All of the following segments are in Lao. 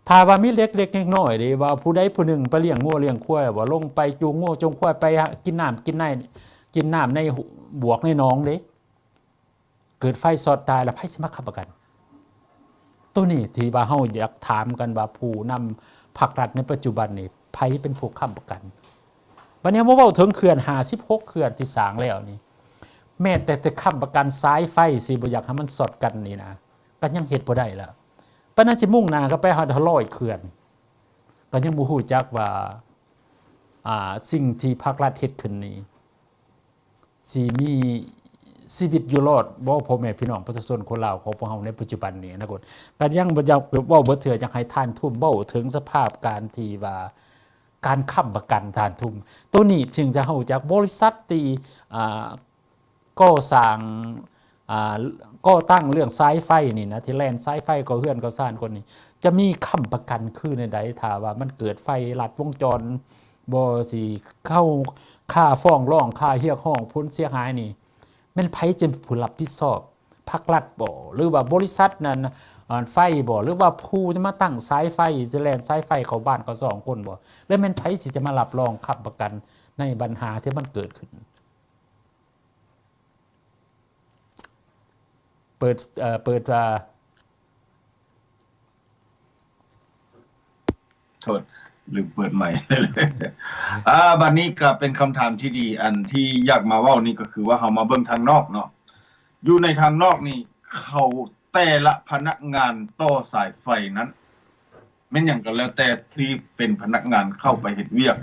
ຖ້າວ່າມີເລັກໆນ້ອຍໆເດ້ ວ່າຜູ້ໃດຜູ້ໜຶ່ງໄປລ້ຽງງົວລ້ຽງຄວາຍ ວ່າລົງໄປຈູງງົວຈູງຄວາຍ ໄປຫາກິນນ້ຳກິນໃນ ກິນນ້ຳໃນບວກໃນໜອງເດ້ ເກີດໄຟຊັອດຕາຍແລ້ວ ໃຜຊິມາຄ້ຳປະກັນ? ໂຕນີ້ທີ່ວ່າເຮົາຢາກຖາມກັນວ່າ ຜູ້ນຳພັກລັດໃນປັດຈຸບັນນີ້ ໃຜເປັນຜູ້ຄ້ຳປະກັນ? ບັດນີ້ເຮົາມາເວົ້າເຖິງເຂື່ອນຫ້າສິບຫົກເຂື່ອນທີ່ສ້າງແລ້ວນີ້ ແມ້ແຕ່ ແຕ່ຄ້ຳປະກັນສາຍໄຟ ຊິບໍ່ຢາກໃຫ້ມັນຊັອດກັນນີ້ນະ ກໍຍັງເຮັດບໍ່ໄດ້ລະ. ປານນັ້ນຊິມຸ່ງໜ້າກໍໄປຮອດຮ້ອຍເຂື່ອນ ກໍຍັງບໍ່ຮູ້ຈັກວ່າ ອ່າ ສິ່ງທີ່ພັກລັດເຮັດຂຶ້ນນີ້ ຊິມີຊີວິດຢູ່ລອດບໍ່ ພໍ່ແມ່ພີ່ນ້ອງປະຊາຊົນຄົນລາວຂອງພວກເຮົາໃນປັດຈຸບັນນີ້ ອະນາຄົດ ກໍຍັງບໍ່ຢາກເວົ້າເບິດເທື່ອ ຢາກໃຫ້ທ່ານທຸ່ມເວົ້າເຖິງສະພາບການທີ່ວ່າ ການຄ້ຳປະກັນ ທ່ານທຸ່ມ ໂຕນີ້ເຖິງຈະເຮົາຮູ້ຈັກບໍລິສັດທີ່ ອ່າ ກໍ່ສ້າງ ອ່າ ກໍ່ຕັ້ງເລື່ອງສາຍໄຟນີ້ນະ ທີ່ແລ່ນສາຍໄຟເຂົ້າເຮືອນເຂົ້າຊານຄົນນີ້ ຈະມີຄ້ຳປະກັນຄືແນວໃດ? ຖ້າວ່າມັນເກີດໄຟລັດວົງຈອນ ບໍ່ຊິເຂົ້າຄ່າຟ້ອງຮ້ອງ ຄ່າຮຽກຮ້ອງຜົນເສຍຫາຍນີ້ ແມ່ນໃຜຈະເປັນຜູ້ຮັບຜິດຊອບ? ພັກລັດບໍ່ ຫຼືວ່າບໍລິສັດນັ້ນ ອ່າ ໄຟບໍ່ ຫຼືວ່າຜູ້ຈະມາຕັ້ງສາຍໄຟ ຈະແລ່ນສາຍໄຟເຂົ້າບ້ານເຂົ້າຊ່ອງຄົນບໍ່ ແລະແມ່ນໃຜຊິຈະມາຮັບຮອງຄ້ຳປະກັນໃນບັນຫາທີ່ມັນເກີດຂຶ້ນ? ເປີດ ເອີ ເປີດວ່າ ໂທດ ລືມເປີດໄມ ອ່າ ບັດນີ້ກໍເປັນຄຳຖາມທີ່ດີ ອັນທີ່ຢາກມາເວົ້ານີ້ກໍຄືວ່າ ເຮົາມາເບິ່ງທາງນອກເນາະ ຢູ່ໃນທາງນອກນີ້ ເຂົາແຕ່ລະພະນັກງານຕໍ່ສາຍໄຟນັ້ນ ແມ່ນຫຍັງກໍແລ້ວແຕ່ທີ່ເປັນພະນັກງານເຂົ້າໄປເຮັດວຽກ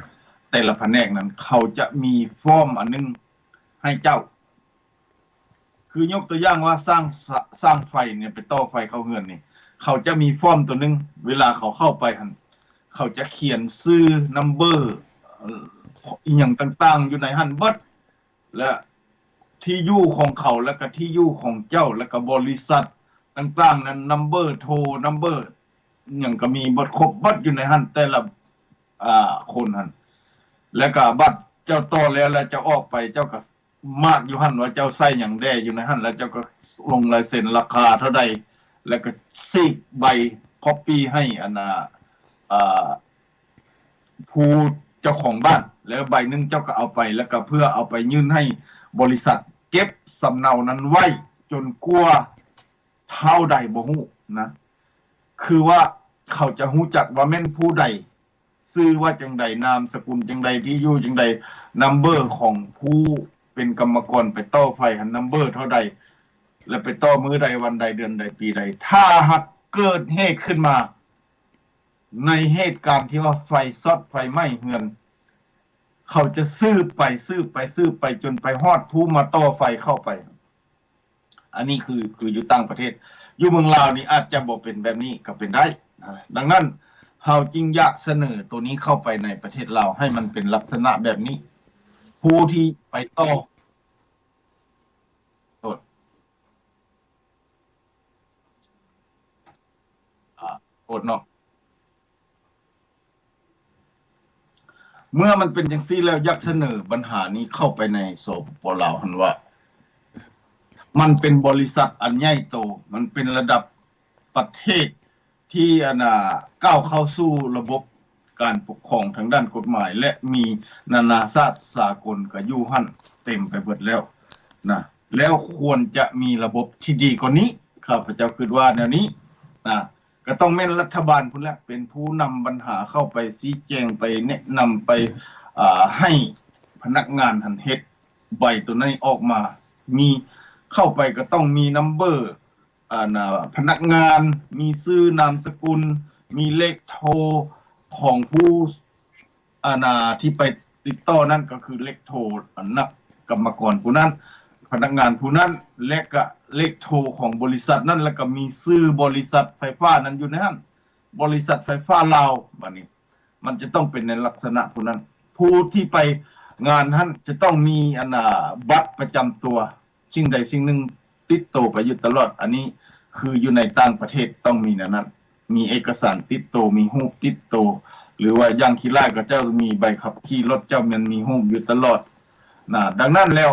ແຕ່ລະພະແນກນັ້ນ ເຂົາຈະມີຟອມອັນໜຶ່ງໃຫ້ເຈົ້າ ຄືຍົກຕົວຢ່າງວ່າ ຊ່າງ ຊ່າງໄຟນີ້ ໄປຕໍ່ໄຟເຂົ້າເຮືອນນີ້ ເຂົາຈະມີຟອມຕົວໜຶ່ງ ເວລາເຂົາເຂົ້າໄປຫັ້ນ ເຂົາຈະຂຽນຊື່ ນຳເບີ ອີ່ຫຍັງຕ່າງໆ ຢູ່ໃນຫັ້ນເບິດ ແລະ ທີ່ຢູ່ຂອງເຂົາ ແລະກະທີ່ຢູ່ຂອງເຈົ້າ ແລະກະບໍລິສັດຕ່າງໆນັ້ນ ນຳເບີໂທ ນຳເບີຫຍັງກະມີເບິດ ຄົບເບິດຢູ່ໃນຫັ້ນ ແຕ່ລະ ອ່າ ຄົນຫັ້ນ ແລະກະບັດເຈົ້າຕໍ່ແລ້ວ ແລ້ວເຈົ້າອອກໄປ ເຈົ້າກະ ມາກຢູ່ຫັ້ນວ່າເຈົ້າໃຊ້ຫຍັງແດ່ຢູ່ໃນຫັ້ນ ແລ້ວເຈົ້າກໍລົງລາຍເຊັນ ລາຄາເທົ່າໃດ ແລ້ວກໍສີກໃບກັອບປີ້ໃຫ້ອັນນ່າ ອ່າ ຜູ້ເຈົ້າຂອງບ້ານ ແລ້ວໃບໜຶ່ງເຈົ້າກໍເອົາໄປ ແລ້ວກໍເພື່ອເອົາໄປຍື່ນໃຫ້ບໍລິສັດເກັບສຳເນົານັ້ນໄວ້ ຈົນກວ່າ ເທົ່າໃດບໍ່ຮູ້ນະ ຄືວ່າເຂົາຈະຮູ້ຈັກວ່າແມ່ນຜູ້ໃດ ຊື່ວ່າຈັ່ງໃດ ນາມສະກຸນຈັ່ງໃດ ທີ່ຢູ່ຈັ່ງໃດ ນຳເບີຂອງຜູ້ເປັນກຳມະກອນໄປຕໍ່ໄຟຫັ້ນ ນຳເບີເທົ່າໃດ ແລະ ໄປຕໍ່ມື້ໃດ ວັນໃດ ເດືອນໃດ ປີໃດ ຖ້າຫາກເກີດເຫດຂຶ້ນມາ ໃນເຫດການທີ່ວ່າໄຟຊັອດ ໄຟໄໝ້ເຮືອນ ເຂົາຈະສືບໄປ ສືບໄປ ສືບໄປ ຈົນໄປຮອດຜູ້ມາຕໍ່ໄຟເຂົ້າໄປ. ອັນນີ້ຄື ຄືຢູ່ຕ່າງປະເທດ ຢູ່ເມືອງລາວນີ້ອາດຈະບໍ່ເປັນແບບນີ້ກໍເປັນໄດ້ນະ. ດັ່ງນັ້ນ ເຮົາຈຶ່ງຢາກສະເໜີໂຕນີ້ເຂົ້າໄປໃນປະເທດລາວ ໃຫ້ມັນເປັນລັກສະນະແບບນີ້ ຜູ້ທີ່ໄປຕໍ່ ໂທດ ອາ ໂທດເນາະ. ເມື່ອມັນເປັນຈັ່ງຊີ້ແລ້ວ ຢາກສະເໜີບັນຫານີ້ເຂົ້າໄປໃນ ສປປ ລາວຫັ້ນວ່າ ມັນເປັນບໍລິສັດອັນໃຫຍ່ໂຕ ມັນເປັນລະດັບປະເທດທີ່ ອັນນ່າ ກ້າວເຂົ້າສູ່ລະບົບການປົກຄອງທາງດ້ານກົດໝາຍ ແລະ ມີນານາຊາດສາກົນກໍຢູ່ຫັ້ນເຕັມໄປເບິດແລ້ວນະ ແລ້ວຄວນຈະມີລະບົບທີ່ດີກວ່ານີ້ ຂ້າພະເຈົ້າຄິດວ່າແນວນີ້ນະ. ກໍຕ້ອງແມ່ນລັດຖະບານພຸ້ນແຫຼະ ເປັນຜູ້ນຳບັນຫາເຂົ້າໄປຊີ້ແຈງ ໄປແນະນຳ ໄປ ເອີ ໃຫ້ພະນັກງານຫັ້ນເຮັດໃບໂຕນັ້ນອອກມາ ມີ ເຂົ້າໄປກໍຕ້ອງມີນຳເບີ ອັນນ່າ ພະນັກງານ ມີຊື່ນາມສະກຸນ ມີເລກໂທຂອງຜູ້ ອັນນ່າ ທີ່ໄປຕິດຕໍ່ນັ້ນກໍຄືເລກໂທ ອັນນັກກຳມະກອນຜູ້ນັ້ນ ພະນັກງານຜູ້ນັ້ນ ແລະກະເລກໂທຂອງບໍລິສັດນັ້ນ ແລະກະມີຊື່ບໍລິສັດໄຟຟ້ານັ້ນຢູ່ໃນຫັ້ນ ບໍລິສັດໄຟຟ້າລາວ. ບາດນີ້ມັນຈະຕ້ອງເປັນໃນລັກສະນະຜູ້ນັ້ນ ຜູ້ທີ່ໄປງານຫັ້ນຈະຕ້ອງມີ ອັນນ່າ ບັດປະຈຳຕົວ ສິ່ງໃດສິ່ງໜຶ່ງຕິດໂຕໄປຢູ່ຕະຫຼອດ. ອັນນີ້ຄືຢູ່ໃນຕ່າງປະເທດຕ້ອງມີແນວນັ້ນ ມີເອກະສານຕິດໂຕ ມີຮູບຕິດໂຕ ຫຼືວ່າຢ່າງຂີ້ລ້າຍເຂົາເຈົ້າມີໃບຂັບຂີ່ລົດເຈົ້າແມ່ນມີຮູບຢູ່ຕະຫຼອດນະ. ດັ່ງນັ້ນແລ້ວ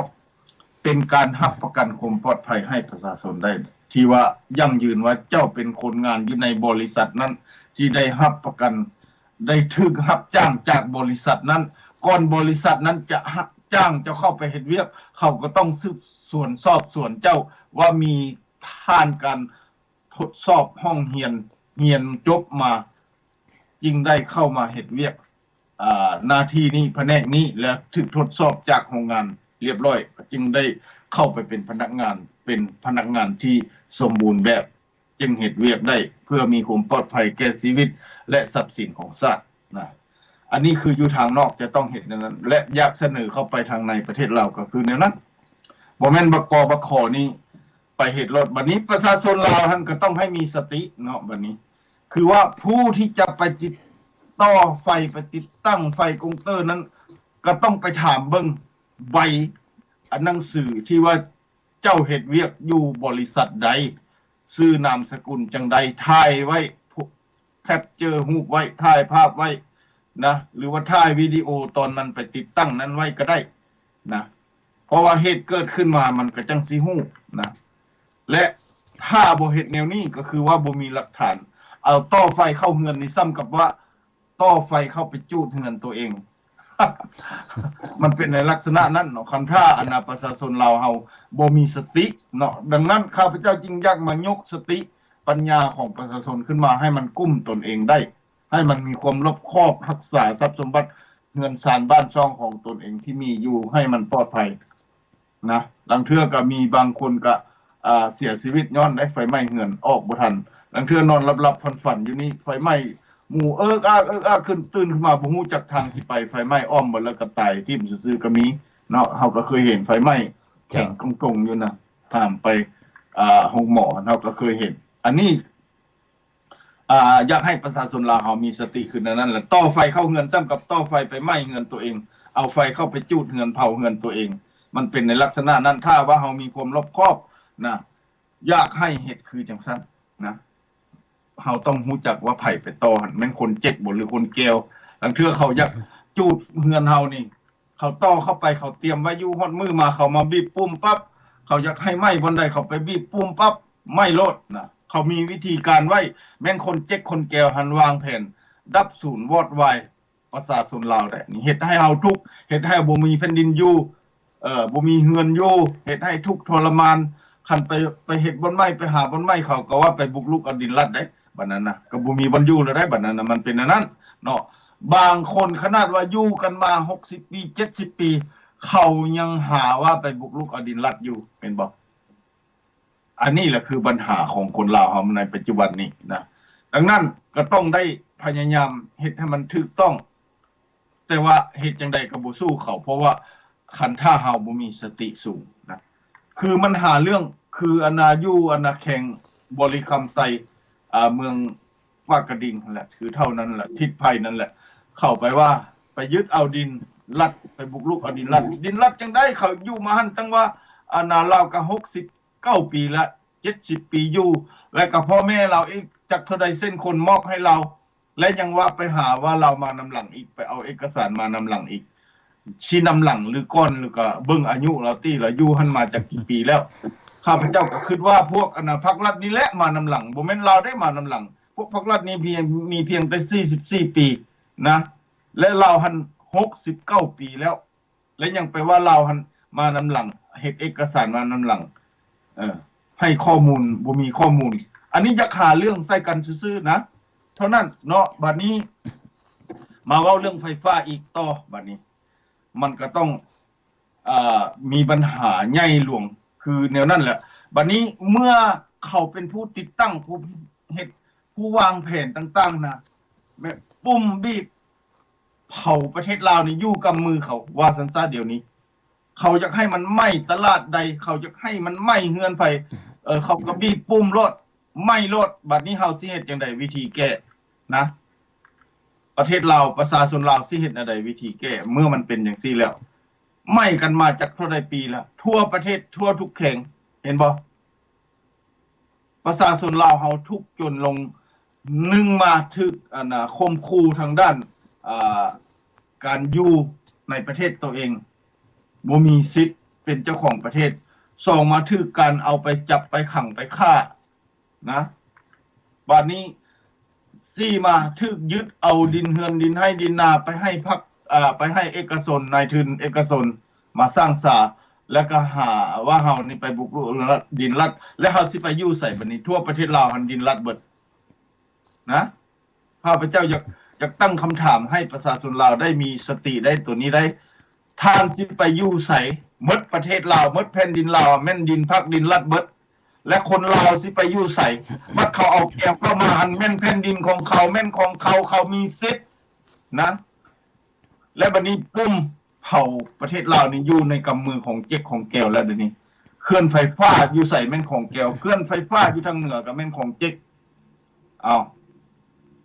ເປັນການຮັບປະກັນຄວາມປອດໄພໃຫ້ປະຊາຊົນໄດ້ ທີ່ວ່າຢັ້ງຢືນວ່າເຈົ້າເປັນຄົນງານຢູ່ໃນບໍລິສັດນັ້ນ ທີ່ໄດ້ຮັບປະກັນ ໄດ້ຖືກຮັບຈ້າງຈາກບໍລິສັດນັ້ນ ກ່ອນບໍລິສັດນັ້ນຈະຮັບຈ້າງເຈົ້າເຂົ້າໄປເຮັດວຽກ ເຂົາກໍຕ້ອງສືບສວນສອບສວນເຈົ້າວ່າມີຜ່ານການ ທົດສອບຫ້ອງຮຽນ ຮຽນຈົບມາ ຈຶ່ງໄດ້ເຂົ້າມາເຮັດວຽກ ອາ ໜ້າທີ່ນີ້ ພະແນກນີ້ ແລະ ຖືກທົດສອບຈາກໂຮງງານລຽບລ້ອຍ ຈຶ່ງໄດ້ເຂົ້າໄປເປັນພະນັກງານ ເປັນພະນັກງານທີ່ສົມບູນແບບ ຈຶ່ງເຮັດວຽກໄດ້ ເພື່ອມີຄວາມປອດໄພແກ່ຊີວິດ ແລະ ຊັບສິນຂອງຊາດນະ. ອັນນີ້ຄືຢູ່ທາງນອກຈະຕ້ອງເຮັດແນວນັ້ນ ແລະ ຢາກສະເໜີເຂົ້າໄປທາງໃນປະເທດລາວກໍຄືແນວນັ້ນ ບໍ່ແມ່ນບັກກ ບັກ ຂ ນີ້ ໄປເຮັດໂລດ. ບັດນີ້ປະຊາຊົນລາວຫັ້ນກໍຕ້ອງໃຫ້ມີສະຕິເນາະ ບັດນີ້ ຄືວ່າຜູ້ທີ່ຈະໄປຕິດຕໍ່ໄຟ ໄປຕິດຕັ້ງໄຟກົງເຕີນັ້ນ ກໍຕ້ອງໄປຖາມເບິ່ງໃບ ອັນໜັງສືທີ່ວ່າເຈົ້າເຮັດວຽກຢູ່ບໍລິສັດໃດ ຊື່ນາມສະກຸນຈັ່ງໃດ ຖ່າຍໄວ້ ແຄັບເຈີຮູບໄວ້ ຖ່າຍພາບໄວ້ນະ ຫຼືວ່າຖ່າຍວິດີໂອຕອນນັ້ນໄປຕິດຕັ້ງນັ້ນໄວ້ກໍໄດ້ນະ ເພາະວ່າເຫດເກີດຂຶ້ນມາມັນກໍຈັ່ງຊິຮູ້ນະ ແລະ ຖ້າບໍ່ເຮັດແນວນີ້ກໍຄືວ່າບໍ່ມີຫຼັກຖານ ເອົາຕໍ່ໄຟເຂົ້າເຮືອນນີ້ສ່ຳກັບວ່າຕໍ່ໄຟເຂົ້າໄປຈູດເຮືອນຕົວເອງ ມັນເປັນໃນລັກສະນະນັ້ນເນາະ ຄັນຖ້າອັນນາປະຊາຊົນລາວເຮົາບໍ່ມີສະຕິເນາະ. ດັ່ງນັ້ນ ຂ້າພະເຈົ້າຈຶ່ງຢາກມາຍົກສະຕິປັນຍາຂອງປະຊາຊົນຂຶ້ນມາໃຫ້ມັນກຸ້ມຕົນເອງໄດ້ ໃຫ້ມັນມີຄວາມລອບຄອບ ຮັກສາຊັບສົມບັດເຮືອນຊານບ້ານຊ່ອງຂອງຕົນເອງທີ່ມີຢູ່ໃຫ້ມັນປອດໄພນະ. ລາງເທື່ອກໍມີບາງຄົນກໍ ອ່າ ເສຍຊີວິດຍ້ອນໄດ້ໄຟໄໝ້ເຮືອນ ອອກບໍ່ທັນ. ລາງເທື່ອນອນຫຼັບໆຝັນໆຢູ່ນີ້ ໄຟໄໝ້ ໝູ່ເອິກອາກ ເອິກອາກ ຂຶ້ນ ຕື່ນຂຶ້ນມາບໍ່ຮູ້ຈັກທາງຊິໄປ ໄຟໄໝ້ອ້ອມເບິດ ແລ້ວກໍຕາຍຖິ້ມຊື່ໆກໍມີເນາະ. ເຮົາກໍເຄີຍເຫັນໄຟໄໝ້ແຂງຕົງໆຢູ່ນະ ຖາມໄປ ອ່າ ໂຮງໝໍ ເຮົາກໍເຄີຍເຫັນ. ອັນນີ້ ອ່າ ຢາກໃຫ້ປະຊາຊົນລາວເຮົາມີສະຕິຂຶ້ນອັນນັ້ນແຫຼະ ຕໍ່ໄຟເຂົ້າເຮືອນສ່ຳກັບຕໍ່ໄຟໄປໄໝ້ເຮືອນຕົວເອງ ເອົາໄຟເຂົ້າໄປຈູດເຮືອນເຜົາເຮືອນຕົວເອງ ມັນເປັນໃນລັກສະນະນັ້ນ. ຖ້າວ່າເຮົາມີຄວາມລອບຄອບນະ ຢາກໃຫ້ເຮັດຄືຈັ່ງຊັ້ນນະ ເຮົາຕ້ອງຮູ້ຈັກວ່າໃຜໄປຕໍ່ຫັ້ນ ແມ່ນຄົນເຈັກບໍ່ ຫຼືຄົນແກ່ວ. ລາງເທື່ອເຂົາຢາກຈູດເຮືອນເຮົານີ້ ເຂົາຕໍ່ເຂົ້າໄປ ເຂົາຕຽມໄວ້ຢູ່ ຮອດມື້ມາເຂົາມາບີບປຸ່ມປັບ ເຂົາຢາກໃຫ້ໄໝ້ບ່ອນໃດ ເຂົາໄປບີບປຸ່ມປັບ ໄໝ້ໂລດນະ. ເຂົາມີວິທີການໄວ້ ແມ່ນຄົນເຈັກຄົນແກ່ວຫັ້ນວາງແຜນດັບສູນວອດວາຍປະຊາຊົນລາວໄດ້. ນີ້ເຮັດໃຫ້ເຮົາທຸກ ເຮັດໃຫ້ບໍ່ມີແຜ່ນດິນຢູ່ ເອີ ບໍ່ມີເຮືອນຢູ່ ເຮັດໃຫ້ທຸກທໍລະມານ. ຄັນໄປ ໄປເຮັດບ່ອນໃໝ່ ໄປຫາບ່ອນໃໝ່ ເຂົາກໍວ່າໄປບຸກລຸກເອົາດິນລັດເດ້ ບັດນັ້ນນະ ກໍບໍ່ມີບ່ອນຢູ່ແລ້ວເດ້ ບັດນັ້ນນະ ມັນເປັນອັນນັ້ນເນາະ. ບາງຄົນຂະໜາດວ່າຢູ່ກັນມາຫົກສິບປີ ເຈັດສິບປີ ເຂົາຍັງຫາວ່າໄປບຸກລຸກເອົາດິນລັດຢູ່ ແມ່ນບໍ່? ອັນນີ້ແຫຼະຄືບັນຫາຂອງຄົນລາວເຮົາໃນປັດຈຸບັນນີ້ນະ. ດັ່ງນັ້ນກໍຕ້ອງໄດ້ພະຍາຍາມເຮັດໃຫ້ມັນຖືກຕ້ອງ ແຕ່ວ່າເຮັດຈັ່ງໃດກໍບໍ່ສູ້ເຂົາ ເພາະວ່າຄັນຖ້າເຮົາບໍ່ມີສະຕິສູງນະ ຄືມັນຫາເລື່ອງ ຄືອັນນາຢູ່ອັນນາແຂວງບໍລິຄຳໄຊ ອ່າ ເມືອງປາກກະດິງຫັ້ນແຫຼະ ຄືເທົ່ານັ້ນແຫຼະ ທິດໄພນັ້ນແຫຼະ ເຂົາໄປວ່າໄປຍຶດເອົາດິນລັດ ໄປບຸກລຸກເອົາດິນລັດ. ດິນລັດຈັ່ງໃດ ເຂົາຢູ່ມາຫັ້ນຕັ້ງວ່າ ອັນນາລາວກໍຫົກສິບເກົ້າປີລະ ເຈັດສິບປີຢູ່ ແລະກໍພໍ່ແມ່ລາວອີກຈັກເທົ່າໃດເຊັ່ນຄົນມອບໃຫ້ລາວ ແລະຍັງວ່າໄປຫາວ່າລາວມານຳຫຼັງອີກ ໄປເອົາເອກະສານມານຳຫຼັງອີກ ຊິນຳຫຼັງ ຫຼື ກ່ອນ ຫຼື ກະເບິ່ງອາຍຸລາວຕິ ລາວຢູ່ຫັ້ນມາຈັກກີ່ປີແລ້ວ. ຂ້າພະເຈົ້າກໍຄິດວ່າພວກອັນນາພັກລັດນີ້ແຫຼະມານຳຫຼັງ ບໍ່ແມ່ນລາວໄດ້ມານຳຫຼັງ. ພວກພັກລັດນີ້ພຽງ ມີພຽງແຕ່ສີ່ສິບສີ່ປີນະ ແລະລາວຫັ້ນຫົກສິບເກົ້າປີແລ້ວ ແລະຍັງໄປວ່າລາວຫັ້ນມານຳຫຼັງ ເຮັດເອກະສານມານຳຫຼັງ ເອີ ໃຫ້ຂໍ້ມູນ ບໍ່ມີຂໍ້ມູນ. ອັນນີ້ຢາກຫາເລື່ອງໃສ່ກັນຊື່ໆນະ ເທົ່ານັ້ນເນາະ. ບາດນີ້ມາເວົ້າເລື່ອງໄຟຟ້າອີກຕໍ່ ບາດນີ້ມັນກໍຕ້ອງ ອ່າ ມີບັນຫາໃຫຍ່ຫຼວງຄືແນວນັ້ນແຫຼະ. ບາດນີ້ເມື່ອເຂົາເປັນຜູ້ຕິດຕັ້ງ ຜູ້ເຮັດ ຜູ້ວາງແຜນຕ່າງໆນະ ແບບປຸ່ມບີບເຜົາປະເທດລາວນີ້ຢູ່ກຳມືເຂົາ ວ່າຊັ້ນຊະ. ດຽວນີ້ເຂົາຢາກໃຫ້ມັນໄໝ້ຕະຫຼາດໃດ ເຂົາຢາກໃຫ້ມັນໄໝ້ເຮືອນໃຜ ເອີ ເຂົາກໍບີບປຸ່ມໂລດ ໄໝ້ໂລດ. ບາດນີ້ເຮົາຊິເຮັດຈັ່ງໃດ ວິທີແກ້ນະ ປະເທດລາວ ປະຊາຊົນລາວຊິເຮັດແນວໃດ ວິທີແກ້ ເມື່ອມັນເປັນຈັ່ງຊີ້ແລ້ວ? ໄໝ້ກັນມາຈັກເທົ່າໃດປີແລ້ວ ທົ່ວປະເທດ ທົ່ວທຸກແຂວງ ເຫັນບໍ່? ປະຊາຊົນລາວເຮົາທຸກຈົນລົງ ໜຶ່ງມາຖືກອັນນາຂົ່ມຂູ່ທາງດ້ານ ອ່າ ການຢູ່ໃນປະເທດໂຕເອງ ບໍ່ມີສິດເປັນເຈົ້າຂອງປະເທດ. ສອງມາຖືກການເອົາໄປຈັບໄປຂັງໄປຂ້ານະ ບາດນີ້ສີ່ມາຖືກຍຶດເອົາດິນເຮືອນດິນໄຮ່ດິນນາໄປໃຫ້ພັກ ເອີ ໄປໃຫ້ເອກະຊົນ ນາຍທຶນເອກະຊົນມາສ້າງສາ ແລ້ວກໍຫາວ່າເຮົານີ້ໄປບຸກລຸກດິນລັດ ແລ້ວເຮົາຊິໄປຢູ່ໃສບາດນີ້? ທົ່ວປະເທດລາວຫັ້ນດິນລັດເບິດນະ. ຂ້າພະເຈົ້າຢາກ ຢາກຕັ້ງຄຳຖາມໃຫ້ປະຊາຊົນລາວໄດ້ມີສະຕິໄດ້ໂຕນີ້ໄດ້ ທ່ານຊິໄປຢູ່ໃສ? ໝົດປະເທດລາວ ໝົດແຜ່ນດິນລາວ ແມ່ນດິນພັກດິນລັດເບິດ ແລະ ຄົນລາວຊິໄປຢູ່ໃສ? ບັດເຂົາເອົາແກວເຂົ້າມາຫັ້ນ ແມ່ນແຜ່ນດິນຂອງເຂົາ ແມ່ນຂອງເຂົາ ເຂົາມີສິດນະ. ແລະ ບັດນີ້ປຸ່ມເຜົາປະເທດລາວນີ້ຢູ່ໃນກຳມືຂອງເຈັກຂອງແກວແລ້ວດຽວນີ້. ເຂື່ອນໄຟຟ້າຢູ່ໃສແມ່ນຂອງແກວ ເຂື່ອນໄຟຟ້າຢູ່ທາງເໜືອກໍແມ່ນຂອງເຈັກ. ເອົ້າ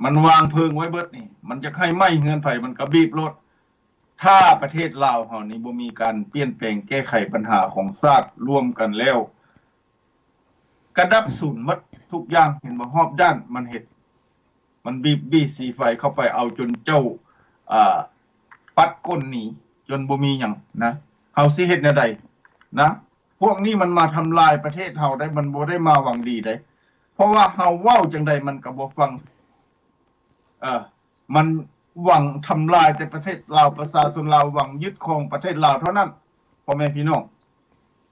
ມັນວາງເພີງໄວ້ເບິດນີ້ ມັນຈະໃຫ້ໄໝ້ເຮືອນໃຜມັນກໍບີບໂລດ. ຖ້າປະເທດລາວເຮົານີ້ບໍ່ມີການປ່ຽນແປງແກ້ໄຂບັນຫາຂອງຊາດຮ່ວມກັນແລ້ວ ກະດັບສູນໝົດທຸກຢ່າງ ເຫັນບໍ່? ຮອບດ້ານມັນເຮັດ ມັນບີບບີສີໄຟເຂົ້າໄປ ເອົາຈົນເຈົ້າ ອ່າ ປັດກົ້ນໜີ ຈົນບໍ່ມີຫຍັງນະ. ເຮົາຊິເຮັດແນວໃດນະ? ພວກນີ້ມັນມາທຳລາຍປະເທດເຮົາໄດ໋ ມັນບໍ່ໄດ້ມາຫວັງດີໄດ໋ ເພາະວ່າເຮົາເວົ້າຈັ່ງໃດມັນກໍບໍ່ຟັງ. ເອີ ມັນຫວັງທຳລາຍແຕ່ປະເທດລາວ ປະຊາຊົນລາວ ຫວັງຍຶດຄອງປະເທດລາວເທົ່ານັ້ນ ພໍ່ແມ່ພີ່ນ້ອງ.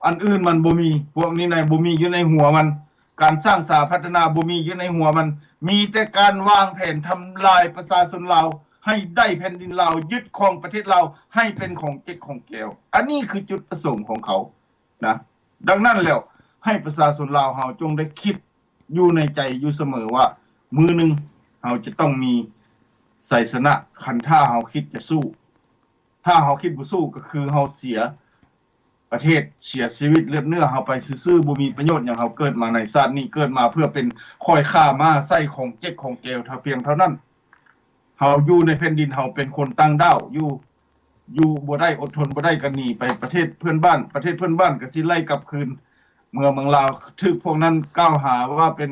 ອັນອື່ນມັນບໍ່ມີ ພວກນີ້ນະ ບໍ່ມີຢູ່ໃນຫົວມັນ. ການສ້າງສາພັດທະນາບໍ່ມີຢູ່ໃນຫົວມັນ ມີແຕ່ການວາງແຜນທຳລາຍປະຊາຊົນລາວ ໃຫ້ໄດ້ແຜ່ນດິນລາວ ຍຶດຄອງປະເທດລາວ ໃຫ້ເປັນຂອງເຈັກຂອງແກວ. ອັນນີ້ຄືຈຸດປະສົງຂອງເຂົານະ. ດັ່ງນັ້ນແລ້ວ ໃຫ້ປະຊາຊົນລາວເຮົາຈົ່ງໄດ້ຄິດຢູ່ໃນໃຈຢູ່ສະເໝີວ່າ ມື້ໜຶ່ງເຮົາຈະຕ້ອງມີໄຊຊະນະ ຄັນຖ້າເຮົາຄິດຈະສູ້. ຖ້າເຮົາຄິດບໍ່ສູ້ກໍຄືເຮົາເສຍ ປະເທດເສຍຊີວິດເລືອດເນື້ອເຮົາໄປຊື່ໆ ບໍ່ມີປະໂຫຍດຫຍັງ. ເຮົາເກີດມາໃນຊາດນີ້ ເກີດມາເພື່ອເປັນຂ້ອຍຂ້າມ້າໃຊ້ຂອງເຈັກຂອງແກວເທົ່າພຽງເທົ່ານັ້ນ. ເຮົາຢູ່ໃນແຜ່ນດິນເຮົາເປັນຄົນຕ່າງດ້າວ ຢູ່ ຢູ່ບໍ່ໄດ້ ອົດທົນບໍ່ໄດ້ກໍໜີໄປປະເທດເພື່ອນບ້ານ ປະເທດເພື່ອນບ້ານກໍຊິໄລ່ກັບຄືນເມືອເມືອງລາວ. ຖືກພວກນັ້ນກ່າວຫາວ່າເປັນ